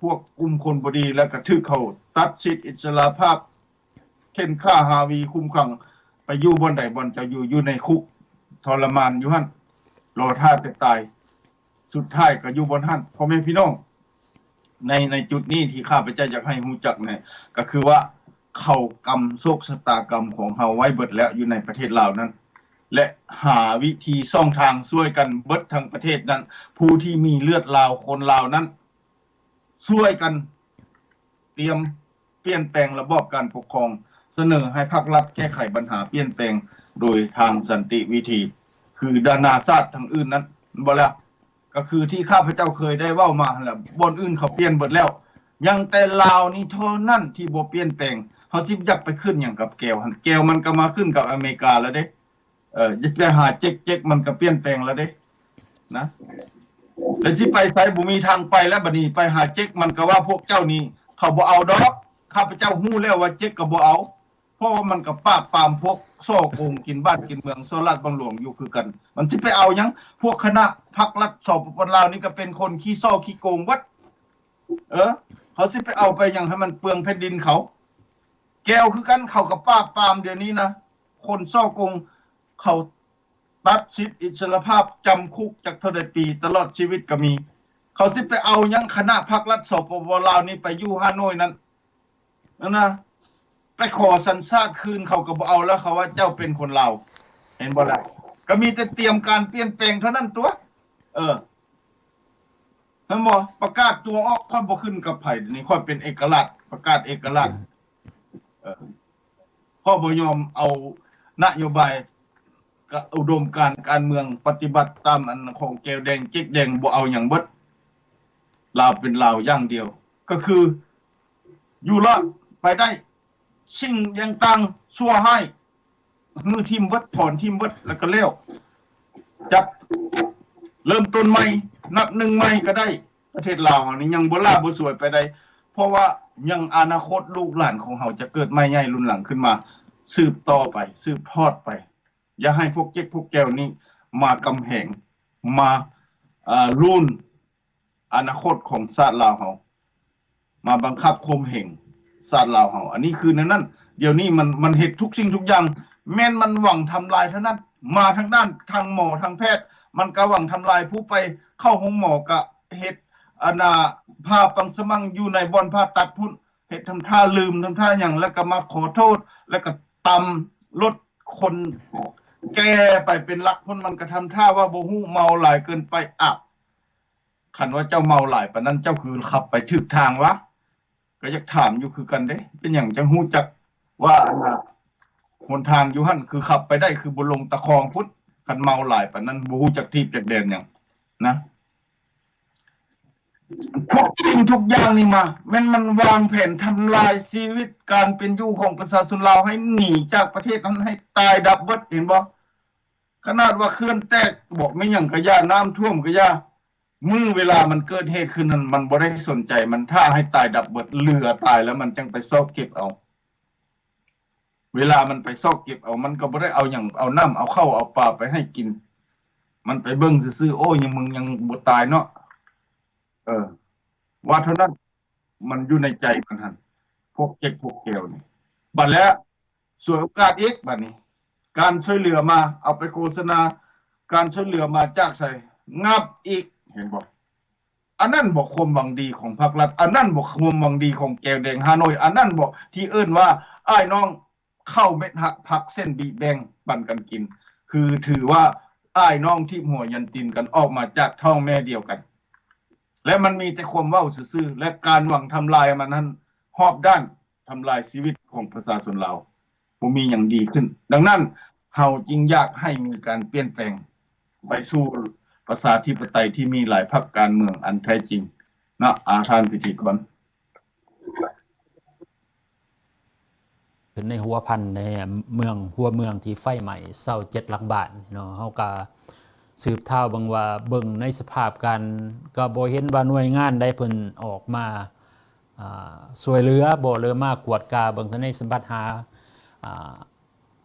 ພວກກຸ່ມຄົນບໍ່ດີ ແລ້ວກໍຖືກເຂົາຕັດສິດອິດສະຫຼະພາບ ເຂັ່ນຂ້າຮາວີຄຸມຂັງ ໄປຢູ່ບ່ອນໃດບ່ອນເຈົ້າຢູ່ ຢູ່ໃນຄຸກທໍລະມານຢູ່ຫັ້ນ ລໍຖ້າແຕ່ຕາຍ ສຸດທ້າຍກໍຢູ່ບ່ອນຫັ້ນ. ພໍ່ແມ່ພີ່ນ້ອງ ໃນ ໃນຈຸດນີ້ທີ່ຂ້າພະເຈົ້າຢາກໃຫ້ຮູ້ຈັກນີ້ ກໍຄືວ່າເຂົາກຳໂຊກຊະຕາກຳຂອງເຮົາໄວ້ເບິດແລ້ວຢູ່ໃນປະເທດລາວນັ້ນ ແລະ ຫາວິທີຊ່ອງທາງຊ່ວຍກັນເບິດທັງປະເທດນັ້ນ ຜູ້ທີ່ມີເລືອດລາວຄົນລາວນັ້ນ ຊ່ວຍກັນຕຽມປ່ຽນແປງລະບອບການປົກຄອງ ສະເໜີໃຫ້ພັກລັດແກ້ໄຂບັນຫາ ປ່ຽນແປງໂດຍທາງສັນຕິວິທີ ຄືນານາຊາດທາງອື່ນນັ້ນ ແມ່ນບໍ່ລະ? ກໍຄືທີ່ຂ້າພະເຈົ້າເຄີຍໄດ້ເວົ້າມາຫັ້ນແຫຼະ ບ່ອນອື່ນເຂົາປ່ຽນເບິດແລ້ວ ຍັງແຕ່ລາວນີ້ເທົ່ານັ້ນທີ່ບໍ່ປ່ຽນແປງ. ເຮົາຊິຢາກໄປຂຶ້ນຫຍັງກັບແກວຫັ້ນ? ແກວມັນກໍມາຂຶ້ນກັບອາເມລິກາແລ້ວເດ້. ເອີ ຢ່າໄປຫາເຈັກ ເຈັກມັນກໍປ່ຽນແປງແລ້ວເດ້ນະ ແລ້ວຊິໄປໃສ? ບໍ່ມີທາງໄປແລ້ວ ບັດນີ້ໄປຫາເຈັກ ມັນກໍວ່າພວກເຈົ້ານີ້ເຂົາບໍ່ເອົາດອກ. ຂ້າພະເຈົ້າຮູ້ແລ້ວວ່າເຈັກກໍບໍ່ເອົາ ເພາະວ່າມັນກໍປາບປາມພວກສໍ້ໂກງກິນບ້ານກິນເມືອງ ສໍ້ລາດບັງຫຼວງຢູ່ຄືກັນ. ມັນຊິໄປເອົາຫຍັງ? ພວກຄະນະພັກລັດ ສປປ ລາວນີ້ກໍເປັນຄົນຂີ້ສໍ້ຂີ້ໂກງເບິດ. ເອີ ເຂົາຊິໄປເອົາໄປຫຍັງໃຫ້ມັນເປືອງແຜ່ນດິນເຂົາ? ແກວຄືກັນ ເຂົາກໍປາບປາມດຽວນີ້ນະ ຄົນສໍ້ໂກງ ເຂົາຕັດສິດອິດສະຫຼະພາບ ຈຳຄຸກຈັກເທົ່າໃດປີ ຕະຫຼອດຊີວິດກໍມີ. ເຂົາຊິໄປເອົາຫຍັງຄະນະພັກລັດ ສປປ ລາວນີ້ ໄປຢູ່ຮ່າໂນ້ຍນັ້ນ ນັ້ນນະ ໄປຂໍສັນຊາດຄືນເຂົາກໍບໍ່ເອົາແລ້ວ ເຂົາວ່າເຈົ້າເປັນຄົນລາວ ເຫັນບໍ່ລະ? ກໍມີແຕ່ຕຽມການປ່ຽນແປງເທົ່ານັ້ນຕົວະ. ເອີ ແມ່ນບໍ່? ປະກາດຕົວອອກ ຂ້ອຍບໍ່ຂຶ້ນກັບໃຜ ດຽວນີ້ຂ້ອຍເປັນເອກະລາດ ປະກາດເອກະລາດ. ເອີ ຂ້ອຍບໍ່ຍອມເອົານະໂຍບາຍ ກະອຸດົມການການເມືອງ ປະຕິບັດຕາມອັນຂອງແກວແດງເຈັກແດງ ບໍ່ເອົາຫຍັງເບິດ. ລາວເປັນລາວຢ່າງດຽວ ກໍຄືຢູ່ລອດໄປໄດ້ ສິ່ງຕ່າງໆຊົ່ວຮ້າຍ ຮື້ຖິ້ມເບິດ ຖອນຖິ້ມເບິດ ແລ້ວກໍແລ້ວ. ຈັບ ເລີ່ມຕົ້ນໃໝ່ ນັບໜຶ່ງໃໝ່ກໍໄດ້. ປະເທດລາວເຮົານີ້ຍັງບໍ່ຫຼ້າບໍ່ສວຍໄປໃດ ເພາະວ່າຍັງອະນາຄົດລູກຫຼານຂອງເຮົາຈະເກີດໃໝ່ໃຫຍ່ລຸນຫຼັງຂຶ້ນມາ ສືບຕໍ່ໄປ ສືບທອດໄປ. ຢ່າໃຫ້ພວກເຈັກພວກແກວນີ້ມາກຳແຫງ ມາ ເອີ ລຸນອະນາຄົດຂອງຊາດລາວເຮົາ ມາບັງຄັບຂົ່ມເຫງຊາດລາວເຮົາ. ອັນນີ້ຄືແນວນັ້ນ. ດຽວນີ້ມັນ ມັນເຮັດທຸກສິ່ງທຸກຢ່າງ ແມ່ນມັນຫວັງທຳລາຍເທົ່ານັ້ນ. ມາທາງດ້ານ ທັງໝໍ ທັງແພດ ມັນກໍຫວັງທຳລາຍ. ຜູ້ໄປເຂົ້າໂຮງໝໍກໍເຮັດ ອັນນ່າ ຜ້າປັງສະມັງຢູ່ໃນບ່ອນຜ່າຕັດພຸ້ນ ເຮັດທຳທ່າລືມ ທຳທ່າຫຍັງ ແລ້ວກໍມາຂໍໂທດ ແລ້ວກໍຕຳລົດຄົນແກ່ໄປເປັນຫຼັກພຸ້ນ. ມັນກໍທຳທ່າວ່າບໍ່ຮູ້ ເມົາຫຼາຍເກີນໄປ. ອາ ຄັນວ່າເຈົ້າເມົາຫຼາຍປານນັ້ນ ເຈົ້າຄືຂັບໄປຖືກທາງວະ? ກໍຢາກຖາມຢູ່ຄືກັນເດ້ ເປັນຫຍັງຈັ່ງຮູ້ຈັກວ່າ ອັນນ່າ ຫົນທາງຢູ່ຫັ້ນ ຄືຂັບໄປໄດ້ ຄືບໍ່ລົງຕະຄອງພຸ້ນ? ຄັນເມົາຫຼາຍປານນັ້ນ ບໍ່ຮູ້ຈັກທີບຈັກແດນຫຍັງນະ. ທຸກສິ່ງທຸກຢ່າງນີ້ມາ ແມ່ນມັນວາງແຜນທຳລາຍຊີວິດການເປັນຢູ່ຂອງປະຊາຊົນລາວ ໃຫ້ໜີຈາກປະເທດນັ້ນ ໃຫ້ຕາຍດັບເບິດ ເຫັນບໍ່? ຂະໜາດວ່າເຂື່ອນແຕກບໍ ແມ່ນຫຍັງກະຢ່າ ນ້ຳຖ້ວມກະຢ່າ ມື້ເວລາມັນເກີດເຫດຂຶ້ນນັ້ນ ມັນບໍ່ໄດ້ສົນໃຈ ມັນຖ້າໃຫ້ຕາຍດັບເບິດ ເຫຼືອຕາຍແລ້ວມັນຈັ່ງໄປຊອກເກັບເອົາ. ເວລາມັນໄປຊອກເກັບເອົາ ມັນກໍບໍ່ໄດ້ເອົາຫຍັງ ເອົານ້ຳ ເອົາເຂົ້າ ເອົາປາໄປໃຫ້ກິນ. ມັນໄປເບິ່ງຊື່ໆ ໂອ້ ຍັງ ມຶງຍັງບໍ່ຕາຍເນາະ. ເອີ ວ່າເທົ່ານັ້ນ ມັນຢູ່ໃນໃຈມັນຫັ້ນ ພວກເຈັກພວກແກວນີ້. ບັດແລ້ວ ສວຍໂອກາດອີກ ບັດນີ້ ການຊ່ວຍເຫຼືອມາ ເອົາໄປໂຄສະນາ ການຊ່ວຍເຫຼືອມາຈາກໃສ? ງັບອີກ ເຫັນບໍ່? ອັນນັ້ນບໍ່ຄວາມຫວັງດີຂອງພາກລັດ? ອັນນັ້ນບໍ່ຄວາມຫວັງດີຂອງແກວແດງຮ່າໂນ້ຍ? ອັນນັ້ນບໍ່ທີ່ເອີ້ນວ່າອ້າຍນ້ອງ ເຂົ້າເມັດຮັກ ຜັກເສັ້ນບີແບ່ງປັນກັນກິນ? ຄືຖືວ່າອ້າຍນ້ອງຖີບຫົວຢັນຕີນກັນ ອອກມາຈາກທ້ອງແມ່ດຽວກັນ ແລະ ມັນມີແຕ່ຄວາມເວົ້າຊື່ໆ ແລະ ການຫວັງທຳລາຍມັນນັ້ນຮອບດ້ານ ທຳລາຍຊີວິດຂອງປະຊາຊົນລາວ ບໍ່ມີຫຍັງດີຂຶ້ນ. ດັ່ງນັ້ນ ເຮົາຈຶ່ງຢາກໃຫ້ມີການປ່ຽນແປງໄປສູ່ປະຊາທິປະໄຕທີ່ມີຫຼາຍພັກການເມືອງອັນແທ້ຈິງເນາະ ອາ ທ່ານພິທີກອນ. ຂຶ້ນໃນຫົວພັນໃນເມືອງ ຫົວເມືອງທີ່ໄຟໄໝ້ຊາວເຈັດຫຼັງບ້ານເນາະ ເຮົາກະສືບຂ່າວເບິ່ງວ່າ ເບິ່ງໃນສະພາບການ ກະບໍ່ເຫັນວ່າໜ່ວຍງານໃດເພິ່ນອອກມາ ອ່າ ຊ່ວຍເຫຼືອບໍ່ ຫຼືມາກວດກາເບິ່ງໃນສຳບັດຫາ ອ່າ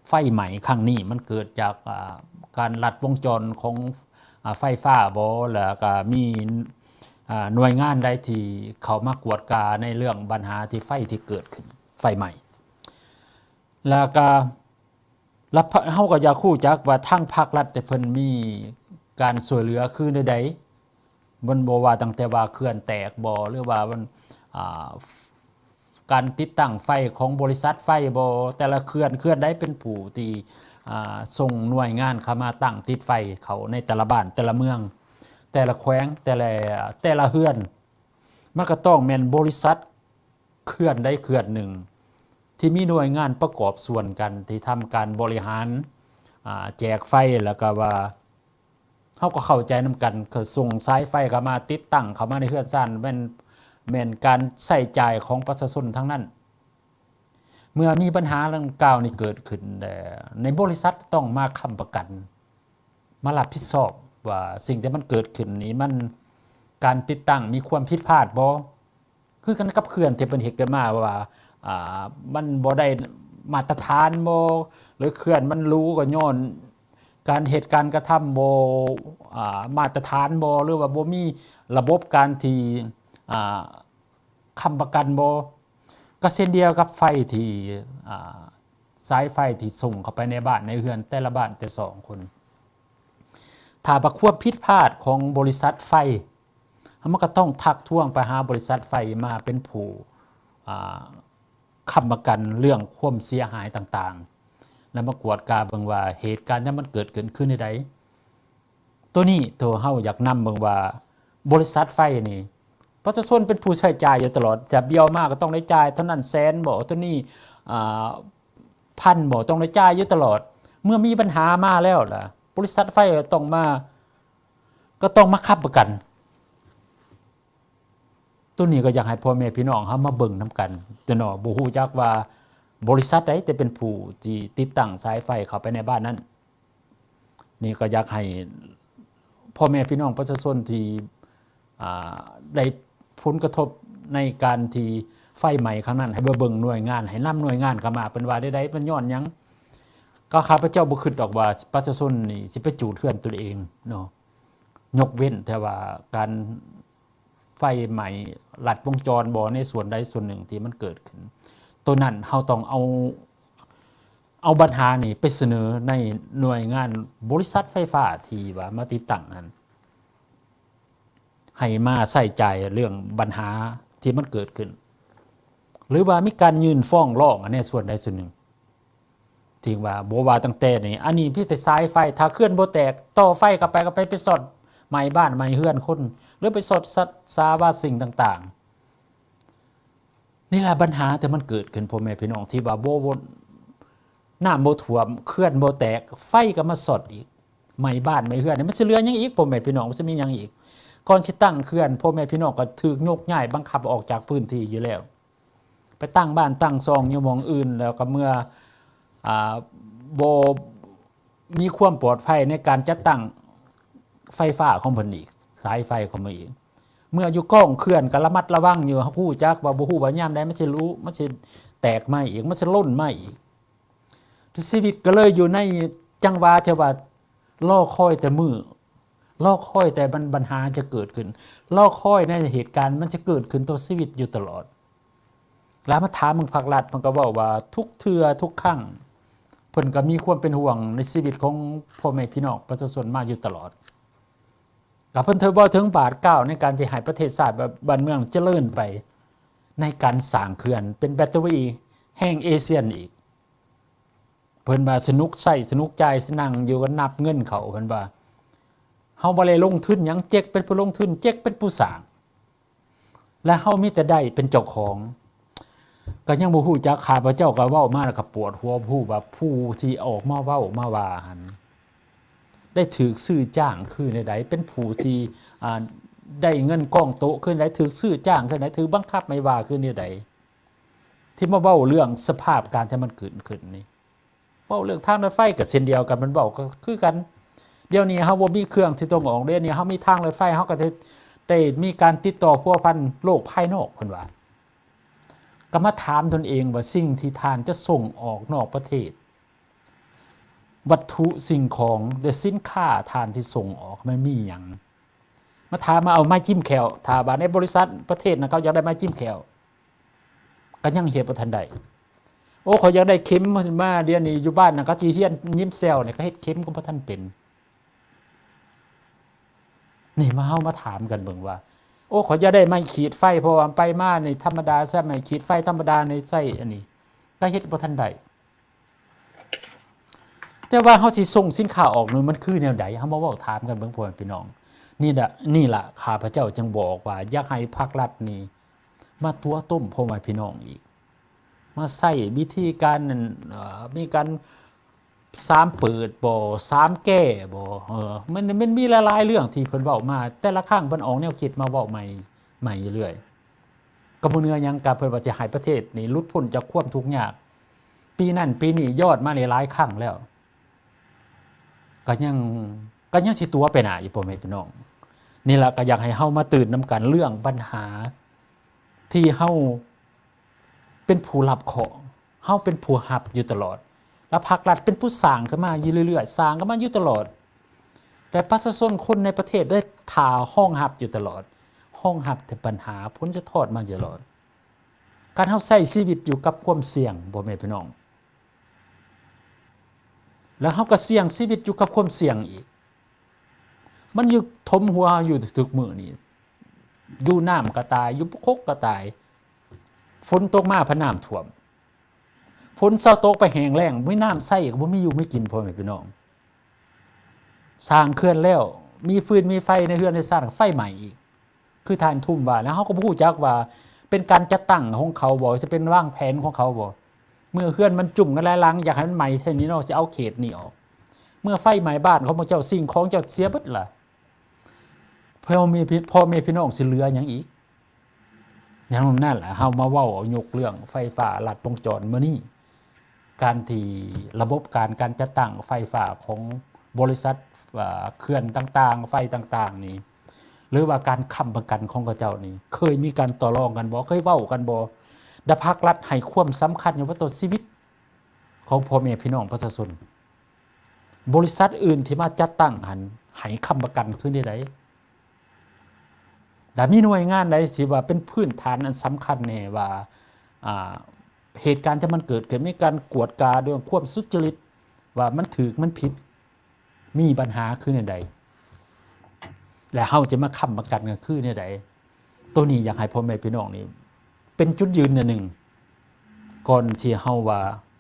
ໄຟໄໝ້ຄັ້ງນີ້ ມັນເກີດຈາກ ອ່າ ການລັດວົງຈອນຂອງ ອ່າ ໄຟຟ້າບໍ່ ແລ້ວກະມີ ອ່າ ໜ່ວຍງານໃດທີ່ເຂົ້າມາກວດກາໃນເລື່ອງບັນຫາທີ່ໄຟທີ່ເກີດຂຶ້ນ ໄຟໄໝ້ ແລ້ວກະ ແລ້ວພະ ເຮົາກໍຢາກຮູ້ຈັກວ່າທາງພາກລັດເພິ່ນມີການຊ່ວຍເຫຼືອຄືແນວໃດ? ມັນບໍ່ວ່າຕັ້ງແຕ່ວ່າເຂື່ອນແຕກບໍ່ ຫຼືວ່າມັນ ອ່າ ການຕິດຕັ້ງໄຟຂອງບໍລິສັດໄຟບໍ່ ແຕ່ລະເຂື່ອນ ເຂື່ອນໃດເປັນຜູ້ທີ່ ອ່າ ສົ່ງໜ່ວຍງານເຂົ້າມາຕັ້ງຕິດໄຟເຂົ້າໃນແຕ່ລະບ້ານ ແຕ່ລະເມືອງ ແຕ່ລະແຂວງ ແຕ່ລະ ແຕ່ລະເຮືອນ ມັນກໍຕ້ອງແມ່ນບໍລິສັດເຂື່ອນໃດເຂື່ອນໜຶ່ງ ທີ່ມີໜ່ວຍງານປະກອບສ່ວນກັນ ທີ່ທຳການບໍລິຫານ ອ່າ ແຈກໄຟ ແລ້ວກໍວ່າ ເຮົາກໍເຂົ້າໃຈນຳກັນ ເຂົາສົ່ງສາຍໄຟເຂົ້າມາ ຕິດຕັ້ງເຂົ້າມາໃນເຮືອນຊານ ແມ່ນ ແມ່ນການໃຊ້ຈ່າຍຂອງປະຊາຊົນທັງນັ້ນ. ເມື່ອມີບັນຫາດັ່ງກ່າວນີ້ເກີດຂຶ້ນ ໃນບໍລິສັດຕ້ອງມາຄ້ຳປະກັນ ມາຮັບຜິດຊອບວ່າສິ່ງທີ່ມັນເກີດຂຶ້ນນີ້ ມັນ ການຕິດຕັ້ງມີຄວາມຜິດພາດບໍ່? ຄືກັນກັບເຂື່ອນທີ່ເພິ່ນເຮັດກັນມາວ່າ ອ່າ ມັນບໍ່ໄດ້ມາດຕະຖານບໍ່ ຫຼືເຂື່ອນມັນຫຼູກໍຍ້ອນການເຮັດການກະທຳບໍ່ ອ່າ ມາດຕະຖານບໍ່ ຫຼືວ່າບໍ່ມີລະບົບການທີ່ ອ່າ ຄ້ຳປະກັນບໍ່? ກໍເຊັ່ນດຽວກັບໄຟທີ່ ອ່າ ສາຍໄຟທີ່ສົ່ງເຂົ້າໄປໃນບ້ານໃນເຮືອນແຕ່ລະບ້ານແຕ່ສອງຄົນ ຖ້າວ່າຄວາມຜິດພາດຂອງບໍລິສັດໄຟ ມັນກໍຕ້ອງທັກທ້ວງໄປຫາບໍລິສັດໄຟມາເປັນຜູ້ ອ່າ ຄ້ຳປະກັນເລື່ອງຄວາມເສຍຫາຍຕ່າງໆ ແລ້ວມາກວດກາເບິ່ງວ່າເຫດການນັ້ນມັນເກີດຂຶ້ນຄືແນວໃດ. ໂຕນີ້ໂຕເຮົາຢາກນຳເບິ່ງວ່າ ບໍລິສັດໄຟນີ້ ປະຊາຊົນເປັນຜູ້ໃຊ້ຈ່າຍຢູ່ຕະຫຼອດ ແຕ່ບຽວມາກໍຕ້ອງໄດ້ຈ່າຍເທົ່ານັ້ນແສນບໍ ເທົ່ານີ້ ອ່າ ພັນບໍ ຕ້ອງໄດ້ຈ່າຍຢູ່ຕະຫຼອດ. ເມື່ອມີບັນຫາມາແລ້ວລະ ບໍລິສັດໄຟກໍຕ້ອງມາ ກໍຕ້ອງມາຄ້ຳປະກັນ. ໂຕນີ້ກໍຢາກໃຫ້ພໍ່ແມ່ພີ່ນ້ອງເຮົາມາເບິ່ງນຳກັນ ແຕ່ເນາະ ບໍ່ຮູ້ຈັກວ່າບໍລິສັດໃດທີ່ເປັນຜູ້ທີ່ຕິດຕັ້ງສາຍໄຟເຂົ້າໄປໃນບ້ານນັ້ນ. ນີ້ກໍຢາກໃຫ້ພໍ່ແມ່ພີ່ນ້ອງປະຊາຊົນທີ່ ອ່າ ໄດ້ຜົນກະທົບໃນການທີ່ໄຟໄໝ້ຄັ້ງນັ້ນ ໃຫ້ມາເບິ່ງໜ່ວຍງານ ໃຫ້ນຳໜ່ວຍງານເຂົ້າມາ ເພິ່ນວ່າໃດໆ ມັນຍ້ອນຫຍັງ? ກໍຂ້າພະເຈົ້າບໍ່ຄິດດອກວ່າປະຊາຊົນນີ້ຊິໄປຈູດເຮືອນຕົນເອງເນາະ ຍົກເວັ້ນແຕ່ວ່າການ ໄຟໄໝ້ລັດວົງຈອນບໍ່ ໃນສ່ວນໃດສ່ວນໜຶ່ງທີ່ມັນເກີດຂຶ້ນ ໂຕນັ້ນເຮົາຕ້ອງເອົາ ເອົາບັນຫານີ້ໄປສະເໜີໃນໜ່ວຍງານບໍລິສັດໄຟຟ້າທີ່ວ່າມາຕິດຕັ້ງຫັ້ນ ໃຫ້ມາໃສ່ໃຈເລື່ອງບັນຫາທີ່ມັນເກີດຂຶ້ນ ຫຼືວ່າມີການຍື່ນຟ້ອງຮ້ອງໃນສ່ວນໃດສ່ວນໜຶ່ງ ທີ່ວ່າບໍ່ວ່າຕັ້ງແຕ່ນີ້ ອັນນີ້ມີແຕ່ສາຍໄຟ ຖ້າເຂື່ອນບໍ່ແຕກ ຕໍ່ໄຟເຂົ້າໄປ ກໍໄປ ໄປຊັອດໄໝ້ບ້ານໄໝ້ເຮືອນຄົນ ຫຼືໄປຊັອດສັດສາວາສິ່ງຕ່າງໆ. ນີ້ລະບັນຫາທີ່ມັນເກີດຂຶ້ນ ພໍ່ແມ່ພີ່ນ້ອງ ທີ່ວ່າບໍ່ ບໍ່ ນ້ຳບໍ່ຖ້ວມ ເຂື່ອນບໍ່ແຕກ ໄຟກໍມາຊັອດອີກ ໄໝ້ບ້ານໄໝ້ເຮືອນ ມັນຊິເຫຼືອຫຍັງອີກ ພໍ່ແມ່ພີ່ນ້ອງ ມັນຊິມີຫຍັງອີກ? ກ່ອນຊິຕັ້ງເຂື່ອນ ພໍ່ແມ່ພີ່ນ້ອງກໍຖືກຍົກຍ້າຍບັງຄັບອອກຈາກພື້ນທີ່ຢູ່ແລ້ວ ໄປຕັ້ງບ້ານຕັ້ງຊ່ອງຢູ່ໝ່ອງອື່ນ ແລ້ວກໍເມື່ອ ອ່າ ບໍ່ ມີຄວາມປອດໄພໃນການຈັດຕັ້ງໄຟຟ້າຂອງເພິ່ນອີກ ສາຍໄຟຂອງເພິ່ນອີກ ເມື່ອຢູ່ກ້ອງເຂື່ອນກໍລະມັດລະວັງຢູ່ ຮູ້ຈັກວ່າ ບໍ່ຮູ້ວ່າຍາມໃດມັນຊິຫຼຸ ມັນຊິແຕກໃໝ່ອີກ ມັນຊິຫຼົ່ນໃໝ່ອີກ ຊີວິດກໍເລີຍຢູ່ໃນຈັງຫວະທີ່ວ່າລໍຄອຍແຕ່ມື້ ລໍຄອຍແຕ່ບັນ ບັນຫາຈະເກີດຂຶ້ນ ລໍຄອຍໃນເຫດການມັນຈະເກີດຂຶ້ນຕໍ່ຊີວິດຢູ່ຕະຫຼອດ. ແລ້ວມາຖາມເບິ່ງພາກລັດ ເພິ່ນກໍເວົ້າວ່າທຸກເທື່ອທຸກຄັ້ງ ເພິ່ນກໍມີຄວາມເປັນຫ່ວງໃນຊີວິດຂອງພໍ່ແມ່ພີ່ນ້ອງປະຊາຊົນມາຢູ່ຕະຫຼອດ ກໍເພິ່ນເຖິງເວົ້າເຖິງບາດກ້າວໃນການທີ່ໃຫ້ປະເທດຊາດ ບ- ບ້ານເມືອງຈະເລີນໄປ ໃນການສ້າງເຂື່ອນເປັນແບັດເຕີຣີແຫ່ງເອເຊຍອີກ. ເພິ່ນວ່າສະໜຸກໃຊ້ສະໜຸກຈ່າຍ ນັ່ງຢູ່ກໍນັບເງິນເຂົາ ເພິ່ນວ່າ ເຮົາບໍ່ໄດ້ລົງທຶນຫຍັງ ເຈັກເປັນຜູ້ລົງທຶນ ເຈັກເປັນຜູ້ສ້າງ ແລະ ເຮົາມີແຕ່ໄດ້ເປັນເຈົ້າຂອງ. ກໍຍັງບໍ່ຮູ້ຈັກ ຂ້າພະເຈົ້າກໍເວົ້າມາແລ້ວກໍປວດຫົວ ບໍ່ຮູ້ວ່າຜູ້ທີ່ອອກມາເວົ້າມາວ່າຫັ້ນ ໄດ້ຖືກຊື້ຈ້າງຄືແນວໃດ ເປັນຜູ້ທີ່ ອ່າ ໄດ້ເງິນກ້ອງໂຕະຄືແນວໃດ ຖືກຊື້ຈ້າງຄືແນວໃດ ຖືກບັງຄັບໃຫ້ວ່າຄືແນວໃດ ທີ່ມາເວົ້າເລື່ອງສະພາບການທີ່ມັນເກີດຂຶ້ນນີ້ ເວົ້າເລື່ອງທາງລົດໄຟກໍເຊັ່ນດຽວກັນ ມັນເວົ້າກໍຄືກັນ. ດຽວນີ້ເຮົາບໍ່ມີເຄື່ອງທີ່ສົ່ງອອກ ດຽວນີ້ເຮົາມີທາງລົດໄຟ ເຮົາກໍຈະໄດ້ມີການຕິດຕໍ່ພົວພັນໂລກພາຍນອກ ເພິ່ນວ່າ. ກໍມາຖາມຕົນເອງວ່າ ສິ່ງທີ່ທ່ານຈະສົ່ງອອກນອກປະເທດ ວັດຖຸສິ່ງຂອງ ຫຼື ສິນຄ້າທ່ານທີ່ສົ່ງອອກ ມັນມີຫຍັງ? ມາຖາມ ມາເອົາໄມ້ຈິ້ມແຂ້ວ ຖ້າວ່າໃນບໍລິສັດປະເທດນັ້ນ ເຂົາຢາກໄດ້ໄມ້ຈິ້ມແຂ້ວ ກໍຍັງເຮັດບໍ່ທັນໄດ້. ໂອ້ ຂ້ອຍຢາກໄດ້ເຂັມ ມາດຽວນີ້ຢູ່ບ້ານນັ້ນ ເຂົາຊິຮຽນຍິ້ມແຊວນີ້ ເຂົາເຮັດເຂັມກໍບໍ່ທັນເປັນ. ນີ້ມາ ເຮົາມາຖາມກັນເບິ່ງວ່າ ໂອ້ ຂ້ອຍຢາກໄດ້ໄມ້ຂີດໄຟ ເພາະວ່າໄປມານີ້ທຳມະດາ ໃຊ້ໄມ້ຂີດໄຟທຳມະດານີ້ ໃຊ້ອັນນີ້ ກໍເຮັດບໍ່ທັນໄດ້. ແຕ່ວ່າເຮົາຊິສົ່ງສິນຄ້າອອກນີ້ ມັນຄືແນວໃດ? ເຮົາມາເວົ້າຖາມກັນເບິ່ງ ພໍ່ແມ່ພີ່ນ້ອງ. ນີ້ລະ ນີ້ລະ ຂ້າພະເຈົ້າຈຶ່ງບອກວ່າ ຢາກໃຫ້ພາກລັດນີ້ມາຕົວະຕົ້ມພໍ່ແມ່ພີ່ນ້ອງອີກ ມາໃຊ້ວິທີການ ເອີ ມີການສາມເປີດບໍ ສາມແກ້ບໍ ເອີ ມັນ ມັນມີຫຼາຍໆເລື່ອງທີ່ເພິ່ນເວົ້າມາ ແຕ່ລະຄັ້ງເພິ່ນອອກແນວຄິດມາເວົ້າໃໝ່ ໃໝ່ຢູ່ເລື້ອຍ. ກໍບໍ່ເໜືອຫຍັງກັບເພິ່ນວ່າຊິໃຫ້ປະເທດນີ້ຫຼຸດພົ້ນຈາກຄວາມທຸກຍາກ ປີນັ້ນປີນີ້ຍອດມາຫຼາຍໆຄັ້ງແລ້ວ ກໍຍັງ ກໍຍັງຊິຕົວະໄປໜ້າຢູ່ ພໍ່ແມ່ພີ່ນ້ອງ. ນີ້ລະ ກໍຢາກໃຫ້ເຮົາມາຕື່ນນຳກັນເລື່ອງບັນຫາທີ່ເຮົາເປັນຜູ້ຮັບເຄາະ ເຮົາເປັນຜູ້ຮັບຢູ່ຕະຫຼອດ ແລະ ພາກລັດເປັນຜູ້ສ້າງຂຶ້ນມາຢູ່ເລື້ອຍໆ ສ້າງຂຶ້ນມາຢູ່ຕະຫຼອດ ແລະ ປະຊາຊົນຄົນໃນປະເທດໄດ້ຖ້າຮອງຮັບຢູ່ຕະຫຼອດ ຮອງຮັບແຕ່ບັນຫາ ຜົນສະທ້ອນມາຢູ່ຕະຫຼອດ. ການເຮົາໃຊ້ຊີວິດຢູ່ກັບຄວາມສ່ຽງ ພໍ່ແມ່ພີ່ນ້ອງ ແລ້ວເຮົາກໍສ່ຽງຊີວິດຢູ່ກັບຄວາມສ່ຽງອີກ ມັນຢູ່ຖົມຫົວເຮົາຢູ່ທຸກມື້ນີ້ ຢູ່ນ້ຳກໍຕາຍ ຢູ່ຄົກກໍຕາຍ ຝົນຕົກມາພັດນ້ຳຖ້ວມ ຝົນເຊົາຕົກໄປແຫ້ງແລ້ງ ມີນ້ຳໃຊ້ກໍບໍ່ມີຢູ່ມີກິນ ພໍ່ແມ່ພີ່ນ້ອງ. ສ້າງເຂື່ອນແລ້ວ ມີຟືນມີໄຟໃນເຮືອນໃນຊານ ໄຟໄໝ້ອີກ ຄືທ່ານທຸ່ມວ່າ ແລ້ວເຮົາກໍບໍ່ຮູ້ຈັກວ່າເປັນການຈັດຕັ້ງຂອງເຂົາບໍ ຊິເປັນວາງແຜນຂອງເຂົາບໍ ເມື່ອເຮືອນມັນຈຸ້ມກັນຫຼາຍຫຼັງ ຢາກໃຫ້ມັນໄໝ້ແທ້ນີ້ເນາະ ຊິເອົາເຂດນີ້ອອກ ເມື່ອໄຟໄໝ້ບ້ານຂອງພວກເຈົ້າ ສິ່ງຂອງເຈົ້າເສຍເບິດລະ ພໍ່ແມ່ ພໍ່ແມ່ພີ່ນ້ອງຊິເຫຼືອຫຍັງອີກ? ແນວນັ້ນລະ ເຮົາມາເວົ້າເອົາຍົກເລື່ອງໄຟຟ້າລັດວົງຈອນມື້ນີ້ ການທີ່ລະບົບການ ການຈັດຕັ້ງໄຟຟ້າຂອງບໍລິສັດ ເອີ ເຂື່ອນຕ່າງໆ ໄຟຕ່າງໆນີ້ ຫຼືວ່າການຄ້ຳປະກັນຂອງເຂົາເຈົ້ານີ້ ເຄີຍມີການຕໍ່ລອງກັນບໍ່? ເຄີຍເວົ້າກັນບໍ່? ແລະ ພາກລັດໃຫ້ຄວາມສຳຄັນຫຍັງວ່າຕໍ່ຊີວິດຂອງພໍ່ແມ່ພີ່ນ້ອງປະຊາຊົນ? ບໍລິສັດອື່ນທີ່ມາຈັດຕັ້ງຫັ້ນ ໃຫ້ຄ້ຳປະກັນຄືແນວໃດ? ແລະ ມີໜ່ວຍງານໃດທີ່ວ່າເປັນພື້ນຖານອັນສຳຄັນແດ່ວ່າ ອ່າ ເຫດການທີ່ມັນເກີດຂຶ້ນ ມີການກວດກາດ້ວຍຄວາມສຸດຈະລິດ ວ່າມັນຖືກມັນຜິດ ມີບັນຫາຄືແນວໃດ ແລະ ເຮົາຈະມາຄ້ຳປະກັນກັນຄືແນວໃດ. ໂຕນີ້ຢາກໃຫ້ພໍ່ແມ່ພີ່ນ້ອງນີ້ເປັນຈຸດຢືນແນວໜຶ່ງ ກ່ອນທີ່ເຮົາວ່າ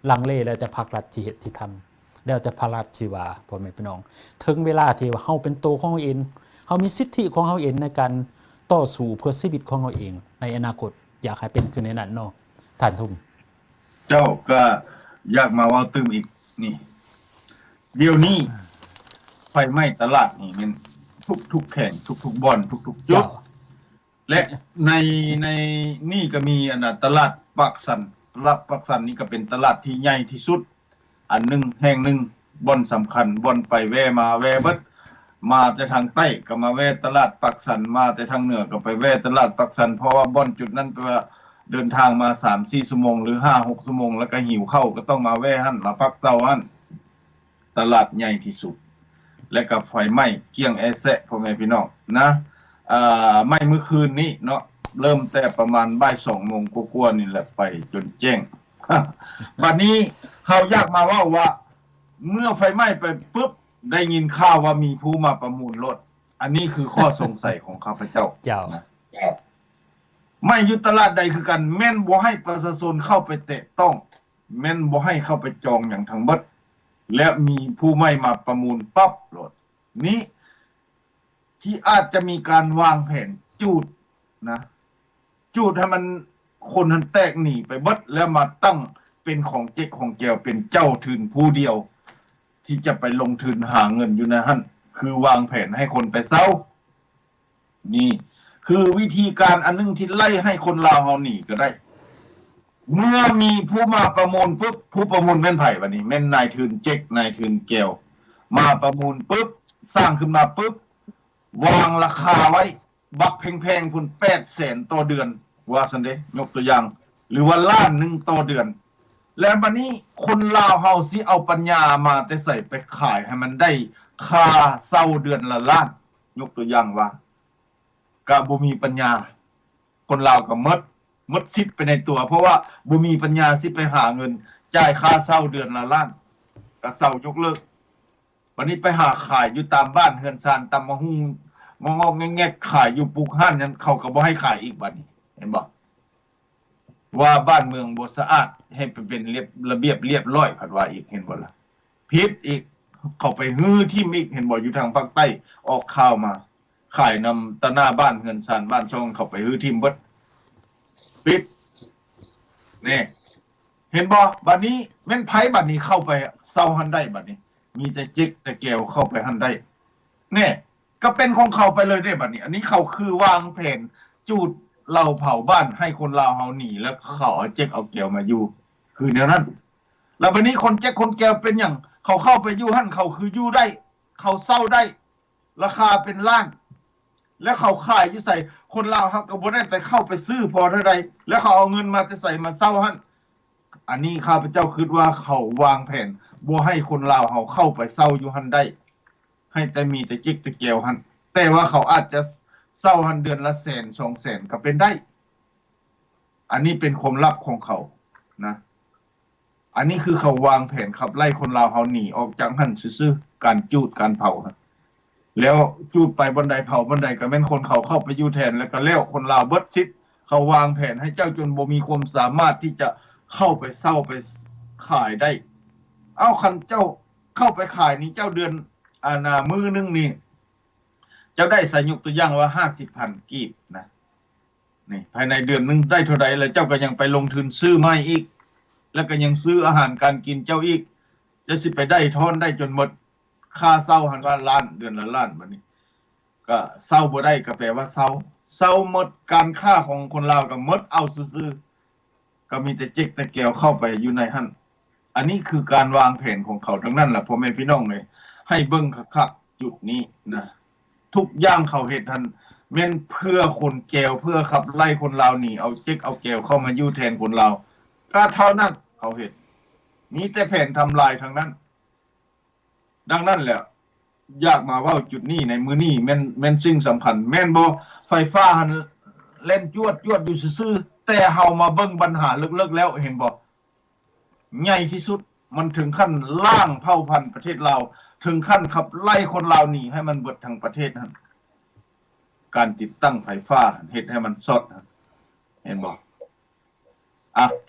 ລັງເລ ແລ້ວແຕ່ພາກລັດທີ່ເຮັດທີ່ທຳ ແລ້ວແຕ່ພາກລັດທີ່ວ່າ. ພໍ່ແມ່ພີ່ນ້ອງ ເຖິງເວລາທີ່ວ່າເຮົາເປັນໂຕຂອງເຮົາເອງ ເຮົາມີສິດທິຂອງເຮົາເອງໃນການຕໍ່ສູ້ເພື່ອຊີວິດຂອງເຮົາເອງໃນອະນາຄົດ. ຢາກໃຫ້ເປັນຄືແນວນັ້ນເນາະ ທ່ານທຸ່ມ. ເຈົ້າ ກໍຢາກມາເວົ້າຕື່ມອີກນີ້ ດຽວນີ້ໄຟໄໝ້ຕະຫຼາດນີ້ແມ່ນທຸກໆແຂວງ ທຸກໆບ່ອນ ທຸກໆຈຸດ ເຈົ້າ ແລະ ໃນ ໃນນີ້ກໍມີອັນນ່າ ຕະຫຼາດປາກຊັນ. ຕະຫຼາດປາກຊັນນີ້ກໍເປັນຕະຫຼາດທີ່ໃຫຍ່ທີ່ສຸດອັນໜຶ່ງ ແຫ່ງໜຶ່ງ ບ່ອນສຳຄັນ ບ່ອນໄປແວ່ມາແວ່ເບິດ. ມາແຕ່ທາງໃຕ້ກໍມາແວ່ຕະຫຼາດປາກຊັນ ມາແຕ່ທາງເໜືອກໍໄປແວ່ຕະຫຼາດປາກຊັນ ເພາະວ່າບ່ອນຈຸດນັ້ນ ແປວ່າເດີນທາງມາສາມສີ່ຊົ່ວໂມງ ຫຼື ຫ້າຫົກຊົ່ວໂມງ ແລ້ວກໍຫິວເຂົ້າ ກໍຕ້ອງມາແວ່ຫັ້ນ ມາພັກເຊົາຫັ້ນ. ຕະຫຼາດໃຫຍ່ທີ່ສຸດ ແລະກໍໄຟໄໝ້ກ້ຽງແອແຊະ ພໍ່ແມ່ພີ່ນ້ອງນະ. ເອີ ໄໝ້ມື້ຄືນນີ້ເນາະ ເລີ່ມແຕ່ປະມານບ່າຍສອງໂມງກວ່າໆນີ້ແຫຼະ ໄປຈົນແຈ້ງ. ບັດນີ້ເຮົາຢາກມາເວົ້າວ່າ ເມື່ອໄຟໄໝ້ໄປປຶບ ໄດ້ຍິນຂ່າວວ່າມີຜູ້ມາປະມູນໂລດ. ອັນນີ້ຄືຂໍ້ສົງໄສຂອງຂ້າພະເຈົ້າ ເຈົ້າ ນະ. ໄໝ້ຢູ່ຕະຫຼາດໃດຄືກັນ ແມ່ນບໍ່ໃຫ້ປະຊາຊົນເຂົ້າໄປແຕະຕ້ອງ ແມ່ນບໍ່ໃຫ້ເຂົ້າໄປຈອງຫຍັງທັງເບິດ ແລ້ວມີຜູ້ໃໝ່ມາປະມູນປັບໂລດ. ນີ້ທີ່ອາດຈະມີການວາງແຜນຈູດນະ ຈູດໃຫ້ມັນ ຄົນຫັ້ນແຕກໜີໄປເບິດ ແລ້ວມາຕັ້ງເປັນຂອງເຈັກຂອງແກວ ເປັນເຈົ້າທຶນຜູ້ດຽວ ທີ່ຈະໄປລົງທຶນຫາເງິນຢູ່ໃນຫັ້ນ ຄືວາງແຜນໃຫ້ຄົນໄປເຊົ່າ. ນີ້ຄືວິທີການອັນໜຶ່ງທີ່ໄລ່ໃຫ້ຄົນລາວເຮົາໜີກໍໄດ້. ເມື່ອມີຜູ້ມາປະມູນປຶບ ຜູ້ປະມູນແມ່ນໃຜບັດນີ້? ແມ່ນນາຍທຶນເຈັກ ນາຍທຶນແກວ ມາປະມູນປຶບ ສ້າງຂຶ້ນມາປຶບ ວາງລາຄາໄວ້ບັກແພງໆພຸ້ນ ແປດແສນຕໍ່ເດືອນ ວ່າຊັ້ນເດ ຍົກຕົວຢ່າງ ຫຼືວ່າລ້ານໜຶ່ງຕໍ່ເດືອນ. ແລ້ວບັດນີ້ຄົນລາວເຮົາຊິເອົາປັນຍາມາແຕ່ໃສໄປຂາຍໃຫ້ມັນໄດ້ຄ່າເຊົ່າເດືອນລະລ້ານ? ຍົກຕົວຢ່າງວ່າ ກະບໍ່ມີປັນຍາ ຄົນລາວກະໝົດ ໝົດສິດໄປໃນຕົວ ເພາະວ່າບໍ່ມີປັນຍາຊິໄປຫາເງິນຈ່າຍຄ່າເຊົ່າເດືອນລະລ້ານ ກະເຊົາ ຍົກເລີກ. ບັດນີ້ໄປຫາຂາຍຢູ່ຕາມບ້ານເຮືອນຊານ ຕຳບັກຫຸ່ງງອກໆແງກໆ ຂາຍຢູ່ປຸກຮ້ານນັ້ນ ເຂົາກໍບໍ່ໃຫ້ຂາຍອີກ ບັດນີ້ເຫັນບໍ່? ວ່າບ້ານເມືອງບໍ່ສະອາດ ໃຫ້ໄປເປັນລຽບ ລະບຽບລຽບຮ້ອຍ ພັດວ່າອີກ ເຫັນບໍ່ລະ? ຜິດອີກ ເຂົາໄປຮື້ຖິ້ມອີກ ເຫັນບໍ່? ຢູ່ທາງພາກໃຕ້ອອກຂ່າວມາ ຂາຍນຳຕາໜ້າບ້ານເຮືອນຊານບ້ານຊ່ອງ ເຂົາໄປຮື້ຖິ້ມເບິດ ປິດ. ແນ່ ເຫັນບໍ່? ບັດນີ້ແມ່ນໃຜບັດນີ້ເຂົ້າໄປເຊົ່າຫັ້ນໄດ້? ບັດນີ້ມີແຕ່ເຈັກແຕ່ແກວເຂົ້າໄປຫັ້ນໄດ້ ແນ່ ກໍເປັນຂອງເຂົາໄປເລີຍເດ້ບັດນີ້. ອັນນີ້ເຂົາຄືວາງແຜນຈູດເຫຼົ່າເຜົ່າບ້ານໃຫ້ຄົນລາວເຮົາໜີ ແລ້ວເຂົາເອົາເຈັກເອົາແກວມາຢູ່ ຄືແນວນັ້ນ. ແລ້ວບັດນີ້ຄົນເຈັກຄົນແກວເປັນຫຍັງ? ເຂົາເຂົ້າໄປຢູ່ຫັ້ນ ເຂົາຄືຢູ່ໄດ້ ເຂົາເຊົ່າໄດ້ ລາຄາເປັນລ້ານ ແລ້ວເຂົາຂາຍຢູ່ໃສ? ຄົນລາວເຮົາກໍບໍ່ໄດ້ໄປເຂົ້າໄປຊື້ພໍເທົ່າໃດ ແລ້ວເຂົາເອົາເງິນມາແຕ່ໃສມາເຊົ່າຫັ້ນ? ອັນນີ້ຂ້າພະເຈົ້າຄິດວ່າເຂົາວາງແຜນບໍ່ໃຫ້ຄົນລາວເຮົາເຂົ້າໄປເຊົ່າຢູ່ຫັ້ນໄດ້ ໃຫ້ແຕ່ມີແຕ່ເຈັກແຕ່ແກວຫັ້ນ ແຕ່ວ່າເຂົາອາດຈະເຊົ່າຫັ້ນເດືອນລະແສນສອງແສນກໍເປັນໄດ້. ອັນນີ້ເປັນຄວາມລັບຂອງເຂົານະ. ອັນນີ້ຄືເຂົາວາງແຜນຂັບໄລ່ຄົນລາວເຮົາໜີອອກຈາກຫັ້ນຊື່ໆ ການຈູດການເຜົາຫັ້ນ. ແລ້ວຈູດໄປບ່ອນໃດເຜົາບ່ອນໃດ ກໍແມ່ນຄົນເຂົາເຂົ້າໄປຢູ່ແທນ ແລ້ວກໍແລ້ວ ຄົນລາວເບິດສິດ. ເຂົາວາງແຜນໃຫ້ເຈົ້າຈົນບໍ່ມີຄວາມສາມາດທີ່ຈະເຂົ້າໄປເຊົ່າໄປຂາຍໄດ້. ເອົ້າ ຄັນເຈົ້າເຂົ້າໄປຂາຍນີ້ ເຈົ້າເດືອນ ອັນນ່າ ມື້ໜຶ່ງນີ້ ເຈົ້າໄດ້ ສະ ຍົກຕົວຢ່າງວ່າຫ້າສິບພັນກີບນະ. ນີ້ ພາຍໃນເດືອນໜຶ່ງໄດ້ເທົ່າໃດ ແລ້ວເຈົ້າກໍຍັງໄປລົງທຶນຊື້ໃໝ່ອີກ ແລ້ວກໍຍັງຊື້ອາຫານການກິນເຈົ້າອີກ ເຈົ້າຊິໄປໄດ້ທອນໄດ້ຈົນໝົດ. ຄ່າເຊົ່າຫັ້ນວ່າລ້ານ ເດືອນລະລ້ານ ບັດນີ້ກໍເຊົ່າບໍ່ໄດ້ ກໍແປວ່າເຊົາ ເຊົາໝົດ. ການຄ້າຂອງຄົນລາວກໍໝົດເອົາຊື່ໆ ກໍມີແຕ່ເຈັກແຕ່ແກວເຂົ້າໄປຢູ່ໃນຫັ້ນ. ອັນນີ້ຄືການວາງແຜນຂອງເຂົາທັງນັ້ນລະ ພໍ່ແມ່ພີ່ນ້ອງເອີຍ. ໃຫ້ເບິ່ງຄັກໆ ຈຸດນີ້ນະ ທຸກຢ່າງເຂົາເຮັດຫັ້ນ ແມ່ນເພື່ອຄົນແກວ ເພື່ອຂັບໄລ່ຄົນລາວໜີ ເອົາເຈັກເອົາແກວເຂົ້າມາຢູ່ແທນຄົນລາວ ກະເທົ່ານັ້ນເຂົາເຮັດ. ມີແຕ່ແຜນທຳລາຍທັງນັ້ນ. ດັ່ງນັ້ນແຫຼະ ຢາກມາເວົ້າຈຸດນີ້ໃນມື້ນີ້ ແມ່ນ ແມ່ນສິ່ງສຳຄັນ ແມ່ນບໍ່? ໄຟຟ້າຫັ້ນແລ່ນຈວດໆຢູ່ຊື່ໆ ແ ແຕ່ເຮົາມາເບິ່ງບັນຫາເລິກໆແລ້ວ ເຫັນບໍ່? ໃຫຍ່ທີ່ສຸດ ມັນເຖິງຂັ້ນລ້າງເຜົ່າພັນປະເທດລາວ ເຖິງຂັ້ນຂັບໄລ່ຄົນລາວໜີໃຫ້ມັນເບິດທັງປະເທດຫັ້ນ ການຕິດຕັ້ງໄຟຟ້າຫັ້ນ ເຮັດໃຫ້ມັນຊັອດຫັ້ນ ເຫັນບໍ່? ອ່ະ ໄປ